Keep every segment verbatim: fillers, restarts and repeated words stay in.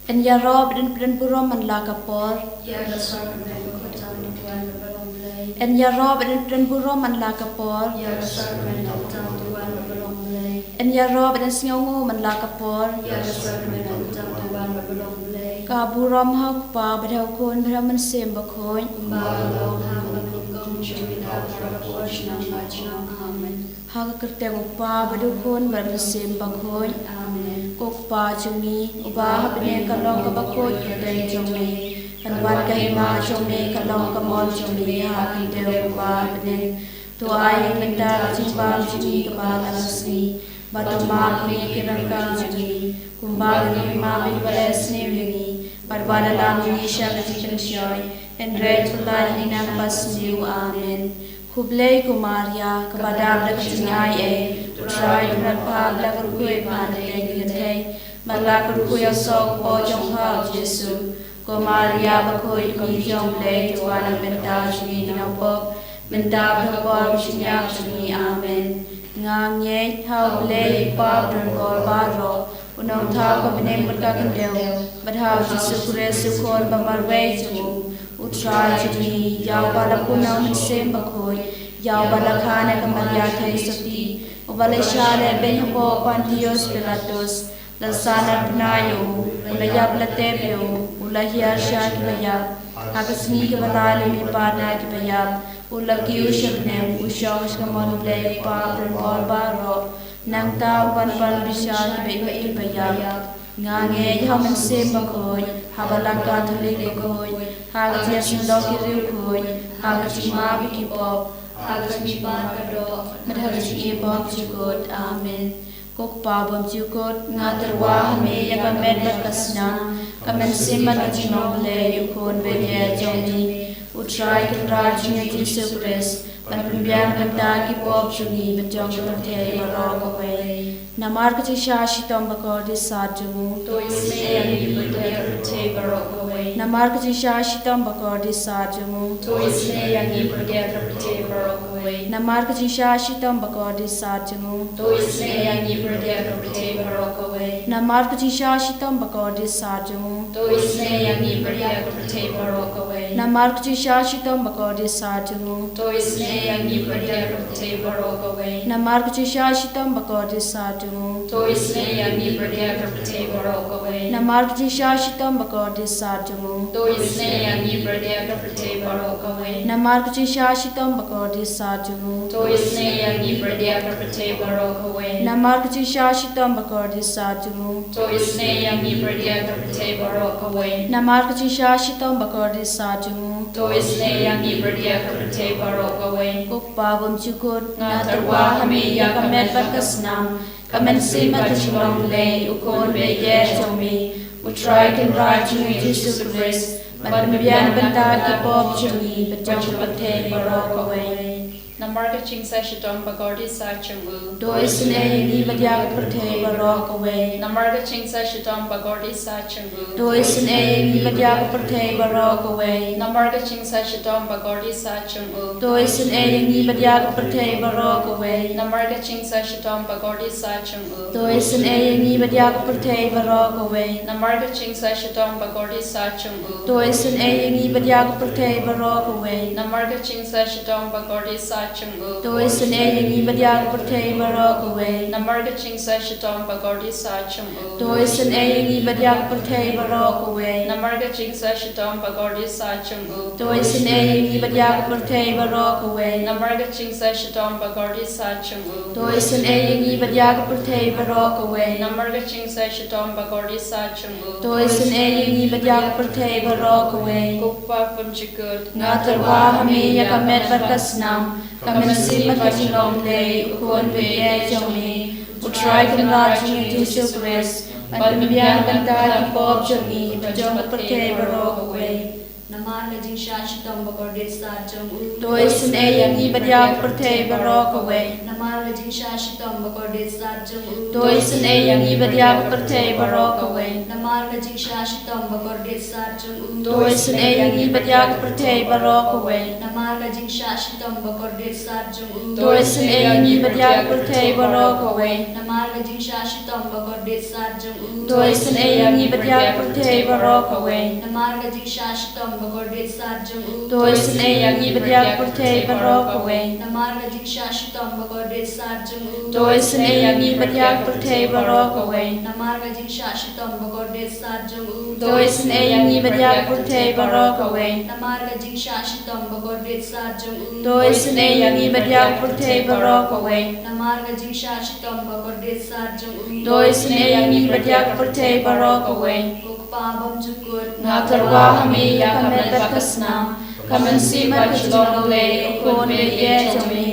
Yn ïaroh bad yn pynburom man la ka por. Ïa ka sakrament ka khot jong u Trai bad ba long Blei. Yn ïaroh bad yn pynburom man la ka por. Ïa ka sakrament ka khot jong u Trai bad ba long Blei. Yn ïaroh bad yn sngewnguh man la ka por. Ïa ka sakrament ka khot jong u Trai bad ba long Blei. Ka burom ha u Kpa bad ha u Khun bad ha u Mynsiem Bakhuid. Kumba ka long ha kaba nyngkong, sha ka por, junom junom. Amen. Ha ka kyrteng u Kpa bad u Khun bad u Mynsiem Bakhuid. Amen. Ko Kpa jong ngi uba ha bneng, ka long kaba khuid ka kyrteng jong me. Kan wan ka hima jong me, ka long ka mon jong me ha ka khyndew kumba ha bneng. To ai ïa ngi mynta ka jingbam jong ngi kaba la ka sngi. Bad to map ïa ngi ki ryngkang jong ngi, kumba ngi map ïa kiba la ïasniew ïa ngi. Bad wat ïalam ïa ngi sha ka jingpynshoi, hynrei to pyllait ïa ngi na ka basniew. Amen. Khublei ko Maria, kaba dap da ka jingaiei, u Trai u don bad pha, la kyrkhu ïa pha hapdeng ki kynthei, bad la kyrkhu ïa u soh u kpoh jong pha u Jisu. Ko Maria bakhuid, ko Ngi jong U Blei, to wan na ka bynta jong ngi ki nongpop, mynta bad ha ka por ka jingïap jong ngi. Amen. Nga ngeit ha U Blei u Kpa badonbor baroh, u nongthaw ka bneng bad ka khyndew, bad ha u Jisu Khrist u Khun ba marwei jong u, u Trai jong ngi, ïa uba la pun na u Mynsiem Bakhuid, ïa uba la kha na ka Maria Theisotti, uba la shah lehbeiñ hapoh Pontius Pilatus, la san ar bnai ïa u, u la ïap la tep ïa u, u la hiar sha kiba ïap, ha ka sngi kaba lai u la mihpat na kiba ïap, u la kiew sha bneng, u shong sha ka mon U Blei u Kpa badonbor baroh, nangta u ban pan bishar kiba im bad kiba ïap. Nga ngeit ha u Mynsiem Bakhuid, ha Balang Katholik bakhuid, ha ka jingïasyllok ki riewkhuid, ha ka jingmap ïa ki pop, ha ka jingmihpat ka doh, bad ha ka jingim bymjukut. Amen. Ko Kpa bymjukut, nga tyrwa ha me ïa ka met bad ka snam, ka mynsiem bad ka jinglong Blei u Khun baieit jong me, u Trai Kynrad jong ngi u Jisu Khrist, ban pynbiang na ka bynta ki pop jong ngi bad jong ka pyrthei baroh kawei. Namar ka jingshah shitom bakordit sat jong u. To isynei ïa ngi bad ïa ka pyrthei baroh kawei. Namar ka jingshah shitom bakordit sat jong u. To isynei ïa ngi bad ïa ka pyrthei baroh kawei. Namar ka jingshah shitom bakordit sat jong u. To isynei ïa ngi bad ïa ka pyrthei baroh kawei. Namar ka jingshah shitom bakordit sat jong u. To isynei ïa ngi bad ïa ka pyrthei baroh kawei. Namar ka jingshah shitom bakordit sat jong u. To isynei ïa ngi bad ïa ka pyrthei baroh kawei. Namar ka jingshah shitom bakordit sat jong u. To isynei ïa ngi bad ïa ka pyrthei baroh kawei. Namar ka jingshah shitom bakordit sat jong u. To isynei ïa ngi bad ïa ka pyrthei baroh kawei. Namar ka jingshah shitom bakordit sat jong u. To isynei ïa ngi bad ïa ka pyrthei baroh kawei. Namar ka jingshah shitom bakordit sat jong u. To isynei ïa ngi bad ïa ka pyrthei baroh kawei. Namar ka jingshah shitom bakordit sat jong u. To isynei ïa ngi bad ïa ka pyrthei baroh kawei. Ko Kpa bymjukut, nga tyrwa ha me ïa ka met bad ka snam, ka mynsiem bad ka jinglong Blei u Khun baieit jong me, u Trai Kynrad jong ngi u Jisu Khrist, ban pynbiang na ka bynta ki pop jong ngi bad jong ka pyrthei baroh kawei. Namar ka jingshah shitom bakordit sat jong u. To isynei ïa ngi bad ïa ka pyrthei baroh kawei. Namar ka jingshah shitom bakordit sat jong u. To isynei ïa ngi bad ïa ka pyrthei baroh kawei. Namar ka jingshah shitom bakordit sat jong u. To isynei ïa ngi bad ïa ka pyrthei baroh kawei. Namar ka jingshah shitom bakordit sat jong u. To isynei ïa ngi bad ïa ka pyrthei baroh kawei. Namar ka jingshah shitom bakordit sat jong u. To isynei ïa ngi bad ïa ka pyrthei baroh kawei. Namar ka jingshah shitom bakordit sat jong u. To isynei ïa ngi bad ïa ka pyrthei baroh kawei. Namar ka jingshah shitom bakordit sat jong u. To isynei ïa ngi bad ïa ka pyrthei baroh kawei. Namar ka jingshah shitom bakordit sat jong u. To isynei ïa ngi bad ïa ka pyrthei baroh kawei. Namar ka jingshah shitom bakordit sat jong u. To isynei ïa ngi bad ïa ka pyrthei baroh kawei. Namar ka jingshah shitom bakordit sat jong u. To isynei ïa ngi bad ïa ka pyrthei baroh kawei. Ko Kpa bymjukut, nga tyrwa ha me ïa ka met bad ka snam, ka mynsiem bad ka jinglong Blei u Khun baieit jong me, u Trai Kynrad jong ngi u Jisu Khrist, ban pynbiang na ka bynta ki pop jong ngi bad jong ka pyrthei baroh kawei. Namar ka jingshah shitom bakordit sat jong u. To isynei ïa ngi bad ïa ka pyrthei baroh kawei. Namar ka jingshah shitom bakordit sat jong u. To isynei ïa ngi bad ïa ka pyrthei baroh kawei. Namar ka jingshah shitom bakordit sat jong u. To isynei ïa ngi bad ïa ka pyrthei baroh kawei. Namar ka jingshah shitom bakordit sat jong u. To isynei ïa ngi bad ïa ka pyrthei baroh kawei. Namar ka jingshah shitom bakordit sat jong u. To isynei ïa ngi bad ïa ka pyrthei baroh kawei. Namar ka jingshah shitom bakordit sat jong u. To isynei ïa ngi bad ïa ka pyrthei baroh kawei. Namar ka jingshah shitom bakordit sat jong u. To isynei ïa ngi bad ïa ka pyrthei baroh kawei. Namar ka jingshah shitom bakordit sat jong u. To isynei ïa ngi bad ïa ka pyrthei baroh kawei. Namar ka jingshah shitom bakordit sat jong u. To isynei ïa ngi bad ïa ka pyrthei baroh kawei. Namar ka jingshah shitom bakordit sat jong u. To isynei ïa ngi bad ïa ka pyrthei baroh kawei. Ko Kpa bymjukut. Nga tyrwa ha me ïa ka met bad ka snam, ka mynsiem bad ka jinglong Blei, U Khun baieit jong me,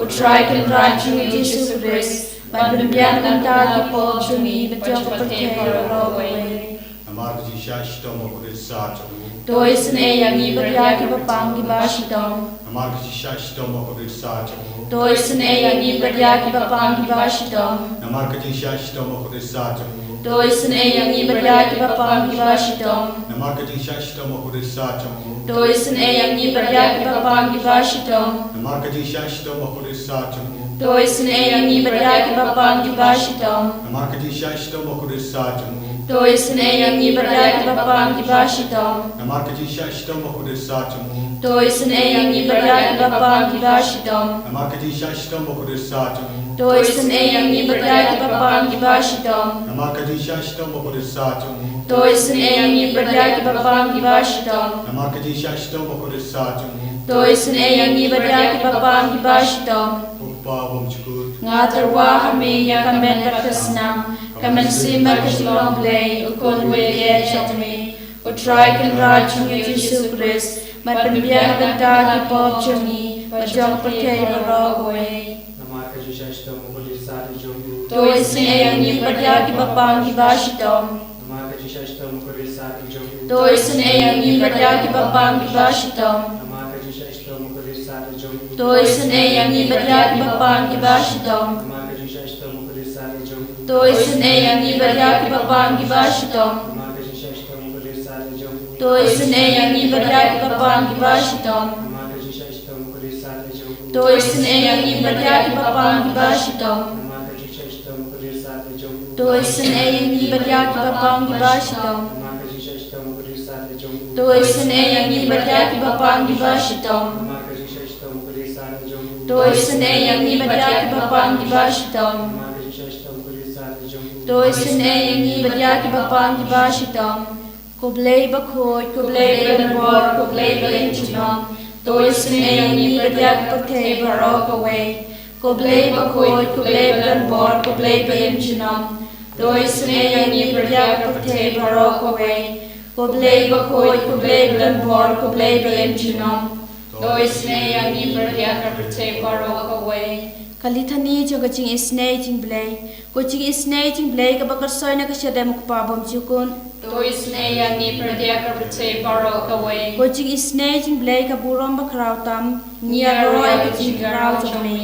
U Trai Kynrad jong ngi Jisu Khrist, ban pynbiang na ka bynta ki pop jong ngi bad jong ka pyrthei baroh kawei. Namar ka jingshah shitom bakordit sat jong u. To isynei ïa ngi bad ïa kiba pang kiba shitom. Namar ka jingshah shitom bakordit sat jong u. To isynei ïa ngi bad ïa kiba pang kiba shitom. Namar ka jingshah shitom bakordit sat jong u. To isynei ïa ngi bad ïa kiba pang kiba shitom. Namar ka jingshah shitom bakordit sat jong u. To isynei ïa ngi bad ïa kiba pang kiba shitom. Namar ka jingshah shitom bakordit sat jong u. To isynei ïa ngi bad ïa kiba pang kiba shitom. Namar ka jingshah shitom bakordit sat jong u. To isynei ïa ngi bad ïa kiba pang kiba shitom. Namar ka jingshah shitom bakordit sat jong u. To isynei ïa ngi bad ïa kiba pang kiba shitom. Namar ka jingshah shitom bakordit sat jong u. To isynei ïa ngi bad ïa kiba pang kiba shitom. Namar ka jingshah shitom bakordit sat jong u. To isynei ïa ngi bad ïa kiba pang kiba shitom. Namar ka jingshah shitom bakordit sat jong u. To isynei ïa ngi bad ïa kiba pang kiba shitom. Ko Kpa bymjukut. Nga tyrwa ha me ïa ka met bad ka snam, ka mynsiem bad ka jinglong Blei, U Khun baieit jong me, U Trai Kynrad jong ngi Jisu Khrist, ban pynbiang na ka bynta ki pop jong ngi bad jong ka pyrthei baroh kawei. Namar ka jingshah shitom bakordit sat jong u. To isynei ïa ngi bad ïa kiba pang kiba shitom. Namar ka jingshah shitom bakordit sat jong u. To isynei ïa ngi bad ïa kiba pang kiba shitom. Namar ka jingshah shitom bakordit sat jong u. To isynei ïa ngi bad ïa kiba pang kiba shitom. Namar ka jingshah shitom bakordit sat jong u. To isynei ïa ngi bad ïa kiba pang kiba shitom. Namar ka jingshah shitom bakordit sat jong u. To isynei ïa ngi bad ïa kiba pang kiba shitom. Namar ka jingshah shitom bakordit sat jong u. To isynei ïa ngi bad ïa kiba pang kiba shitom. Namar ka jingshah shitom bakordit sat jong u. To isynei ïa ngi bad ïa kiba pang kiba shitom. Namar ka jingshah shitom bakordit sat jong u. To isynei ïa ngi bad ïa kiba pang kiba shitom. Namar ka jingshah shitom bakordit sat jong u. To isynei ïa ngi bad ïa kiba pang kiba shitom. Namar ka jingshah shitom bakordit sat jong u. To isynei ïa ngi bad ïa kiba pang kiba shitom. Ko Blei bakhuid, ko Blei badonbor, ko Blei ba im junom. To isynei ïa ngi bad ïa ka pyrthei baroh kawei. Ko Blei bakhuid, ko Blei badonbor, ko Blei ba im junom. To isynei ïa ngi bad ïa ka pyrthei baroh kawei. Ko Blei bakhuid, ko Blei badonbor, ko Blei ba im junom. To isynei ïa ngi bad ïa ka pyrthei baroh kawei. Ka Lithani jong ka jingisynei jong U Blei. Ko jingisynei jong U Blei kaba kyrshoi na ka shadem U Kpa bymjukut. To isynei ïa ngi bad ïa ka pyrthei baroh kawei. Ko jingisynei jong U Blei ka burom bakhraw tam. Ngi ïaroh ïa ka jingkhraw jong me.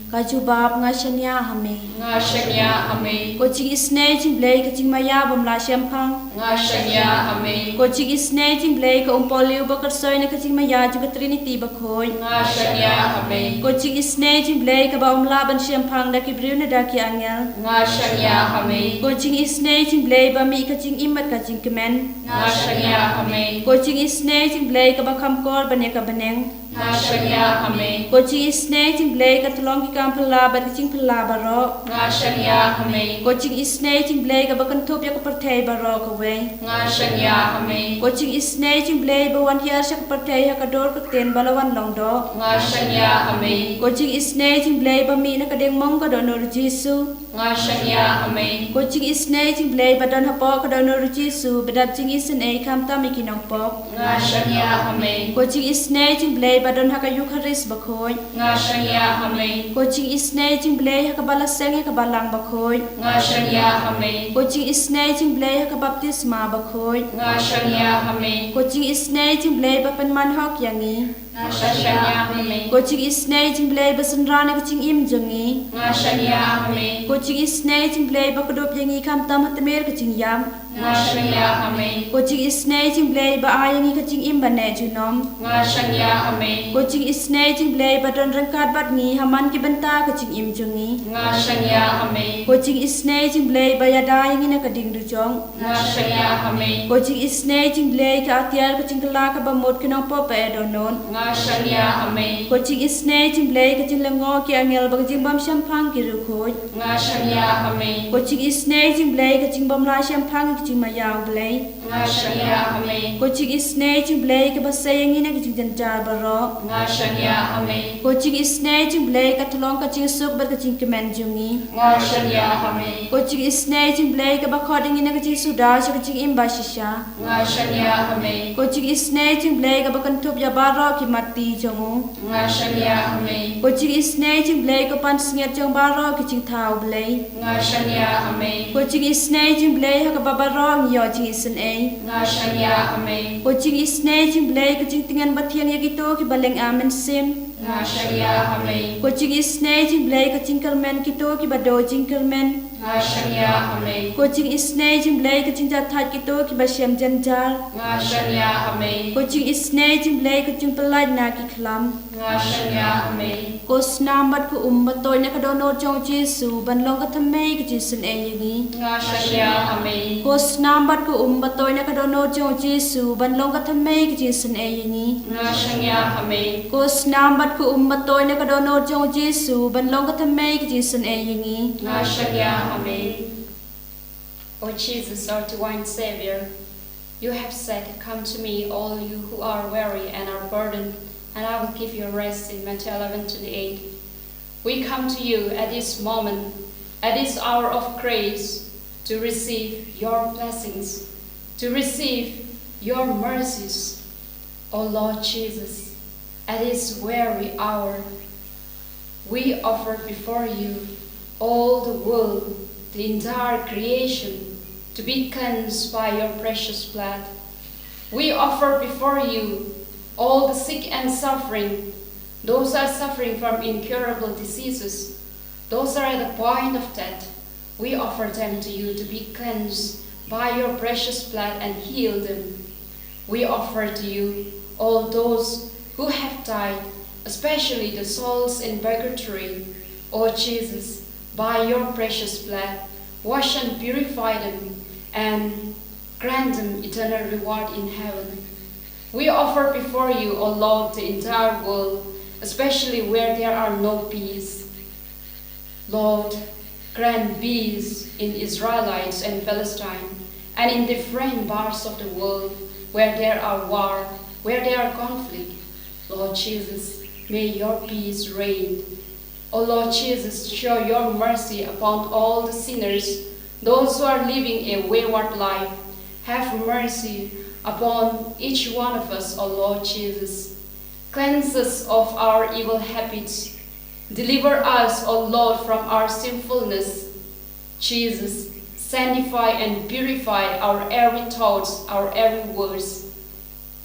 Ka jubab, nga shaniah ha me. Nga shaniah ha me. Ko jingisynei jong U Blei ka jingmaïa bym lah shemphang. Nga shaniah ha me. Ko jingisynei jong U Blei ka umpohliew ba kyrshoi na ka jingmaïa jong ka Trinity bakhuid. Nga shaniah ha me. Ko jingisynei jong U Blei kaba ym lah ban shemphang da ki briew ne da ki angel. Nga shaniah ha me. Ko jingisynei jong U Blei ba mih ka jingim bad ka jingkmen. Nga shaniah ha me. Ko jingisynei jong U Blei kaba kham kor ban ïa ka bneng. Nga shaniah ha me. Ko jingisynei jong U Blei ka tyllong ki kam phylla bad ka jingphylla baroh. Nga shaniah ha me. Ko jingisynei jong U Blei kaba kynthup ïa ka pyrthei baroh kawei. Nga shaniah ha me. Ko jingisynei jong U Blei ba wan hiar sha ka pyrthei ha ka dur ka ktien ba la wan long doh. Nga shaniah ha me. Ko jingisynei jong U Blei ba mih na ka diengmong ka dohnud U Jisu. Nga shaniah ha me. Ko jingisynei jong U Blei ba don hapoh ka dohnud U Jisu ba dap jingisynei khamtam ïa ki nongpop. Nga shaniah ha me. Ko jingisynei jong U Blei ba don ha ka Eukharist bakhuid. Nga shaniah ha me. Ko jingisynei jong U Blei ha kaba la seng ïa ka Balang bakhuid. Nga shaniah ha me. Ko jingisynei jong U Blei ha ka baptisma bakhuid. Nga shaniah ha me. Ko jingisynei jong U Blei ba pynman hok ïa ngi. Nga shaniah ha me. Ko jingisynei jong U Blei ba synran ïa ka jingim jong ngi. Nga shaniah ha me. Ko jingisynei jong U Blei ba kdup ïa ngi khamtam ha tmier ka jingïap. Nga shaniah ha me. Ko jingisynei jong U Blei ba ai ïa ngi ka jingim ba neh junom. Nga shaniah ha me. Ko jingisynei jong U Blei ba don ryngkat bad ngi ha man ki bynta ka jingim jong ngi. Nga shaniah ha me. Ko jingisynei jong U Blei ba ïada ïa ngi na ka ding dujok. Nga shaniah ha me. Ko jingisynei jong U Blei ka atiar ka jingkylla kaba mut ki nongpop ba eh dohnud. Nga shaniah ha me. Ko jingisynei jong U Blei ka jinglyngngoh ki angel bad ka jingbym shemphang ki riewkhuid. Nga shaniah ha me. Ko jingisynei jong U Blei ka jingbym lah shemphang ka jingmaïa U Blei. Nga shaniah ha me. Ko jingisynei jong U Blei kaba sei ïa ngi na ka jingjynjar baroh. Nga shaniah ha me. Ko jingisynei jong U Blei ka tyllong ka jingsuk bad ka jingkmen jong ngi. Nga shaniah ha me. Ko jingisynei jong U Blei kaba khot ïa ngi na ka jingsuda sha ka jingim bashisha. Nga shaniah ha me. Ko jingisynei jong U Blei kaba kynthup ïa baroh ki matti jong u. Nga shaniah ha me. Ko jingisynei jong U Blei ko pansngiat jong baroh ki jingthaw Blei. Nga shaniah ha me. Ko jingisynei jong U Blei ha kaba baroh ngi ïoh jingisynei. Nga shaniah ha me. Ko jingisynei jong U Blei ka jingtngen bathiang ïa kito kiba lynga mynsiem. Nga shaniah ha me. Ko jingisynei jong U Blei ka jingkyrmen kito kiba duh jingkyrmen. Nga shaniah ha me. Ko jingisynei jong U Blei ka jingjahthait kito kiba shem jynjar. Nga shaniah ha me. Ko jingisynei jong U Blei ka jingpyllait na ki khlam. Nga shaniah ha me. Ko snam bad ko um ba tuid na ka dohnud jong u Jisu ban long ka thymmei ka jingisynei ïa ngi. Nga shaniah ha me. Ko snam bad ko um ba tuid na ka dohnud jong u Jisu ban long ka thymmei ka jingisynei ïa ngi. Nga shaniah ha me. Ko snam bad ko um ba tuid na ka dohnud jong u Jisu ban long ka thymmei ka jingisynei ïa ngi. Nga shaniah ha me. O Jesus, our divine Savior, you have said, "Come to me, all you who are weary and are burdened, and I will give you rest," in Matthew eleven twenty-eight. We come to you at this moment, at this hour of grace, to receive your blessings, to receive your mercies. O Lord Jesus, at this weary hour, we offer before you all the world, the entire creation, to be cleansed by your precious blood. We offer before you all the sick and suffering, those are suffering from incurable diseases, those are at the point of death. We offer them to you to be cleansed by your precious blood and heal them. We offer to you all those who have died, especially the souls in purgatory. O Jesus, by your precious blood, wash and purify them and grant them eternal reward in heaven. We offer before you, O Lord, the entire world, especially where there are no peace. Lord, grant peace in Israelites and Palestine and in different parts of the world where there are war, where there are conflict. Lord Jesus, may your peace reign. O Lord Jesus, show your mercy upon all the sinners, those who are living a wayward life. Have mercy upon each one of us, O Lord Jesus. Cleanse us of our evil habits. Deliver us, O Lord, from our sinfulness. Jesus, sanctify and purify our every thoughts, our every words.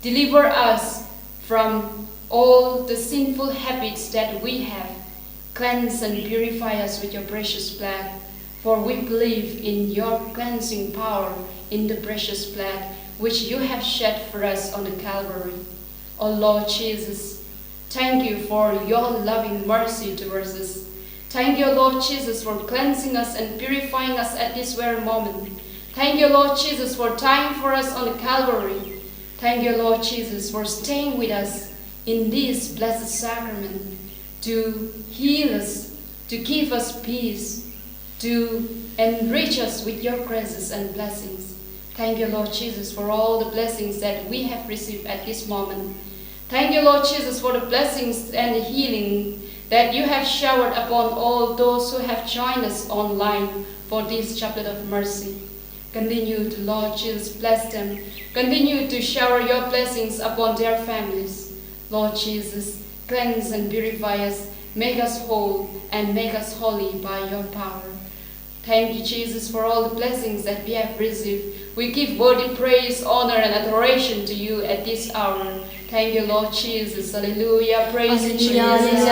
Deliver us from all the sinful habits that we have. Cleanse and purify us with your precious blood, for we believe in your cleansing power in the precious blood which you have shed for us on the Calvary. O Lord Jesus, thank you for your loving mercy towards us. Thank you, Lord Jesus, for cleansing us and purifying us at this very moment. Thank you, Lord Jesus, for dying for us on the Calvary. Thank you, Lord Jesus, for staying with us in this blessed sacrament to heal us, to give us peace, to enrich us with your graces and blessings. Thank you, Lord Jesus, for all the blessings that we have received at this moment. Thank you, Lord Jesus, for the blessings and the healing that you have showered upon all those who have joined us online for this chaplet of mercy. Continue to, Lord Jesus, bless them. Continue to shower your blessings upon their families. Lord Jesus, cleanse and purify us, make us whole, and make us holy by your power. Thank you, Jesus, for all the blessings that we have received. We give worthy praise, honor, and adoration to you at this hour. Thank you, Lord Jesus. Hallelujah. Praise you, Jesus.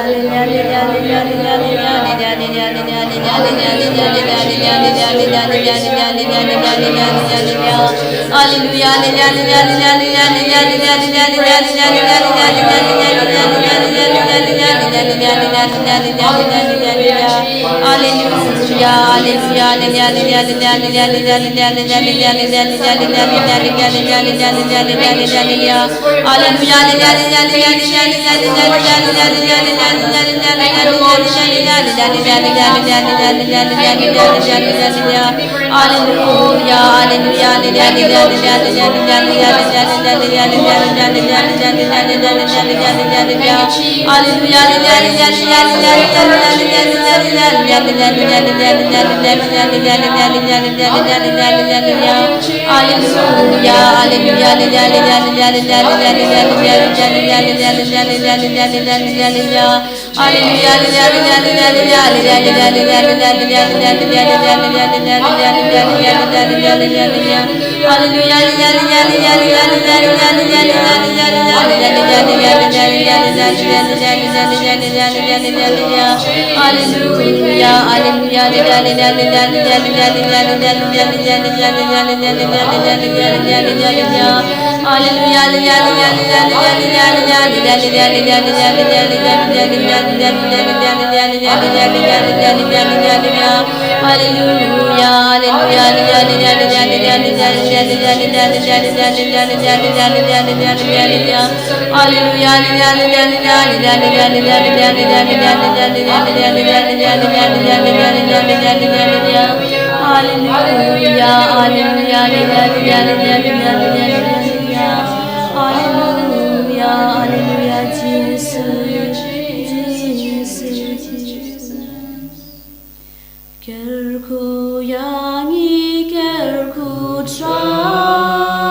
Kyrkhu ïa ngi, kyrkhu Trai.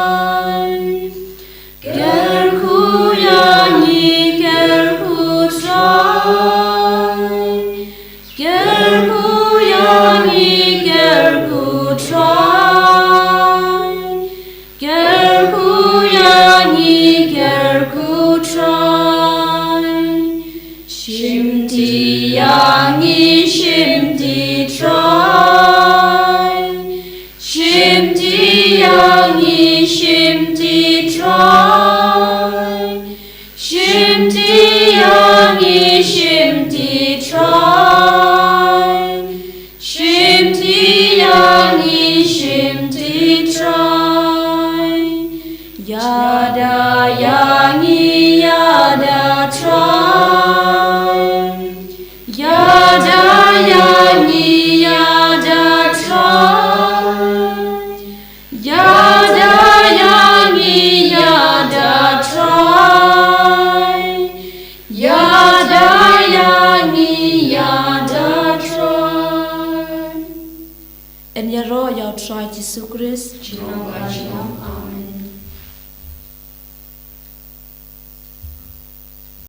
Kyrkhu ïa ngi, kyrkhu Trai. Kyrkhu ïa ngi, kyrkhu Trai. Kyrkhu ïa ngi, kyrkhu Trai. Shimti ïa ngi, shimti Trai. Shimti ïa ngi, shimti Trai. Shimti ïa ngi, shimti Trai. Shimti ïa ngi, shimti Trai. Ïada ïa ngi, ïada Trai. Ïada ïa ngi, ïada Trai. Ïada ïa ngi, ïada Trai. Ïada ïa ngi, ïada Trai. Yn ïaroh ïa u Trai Jisu Khrist. Amen.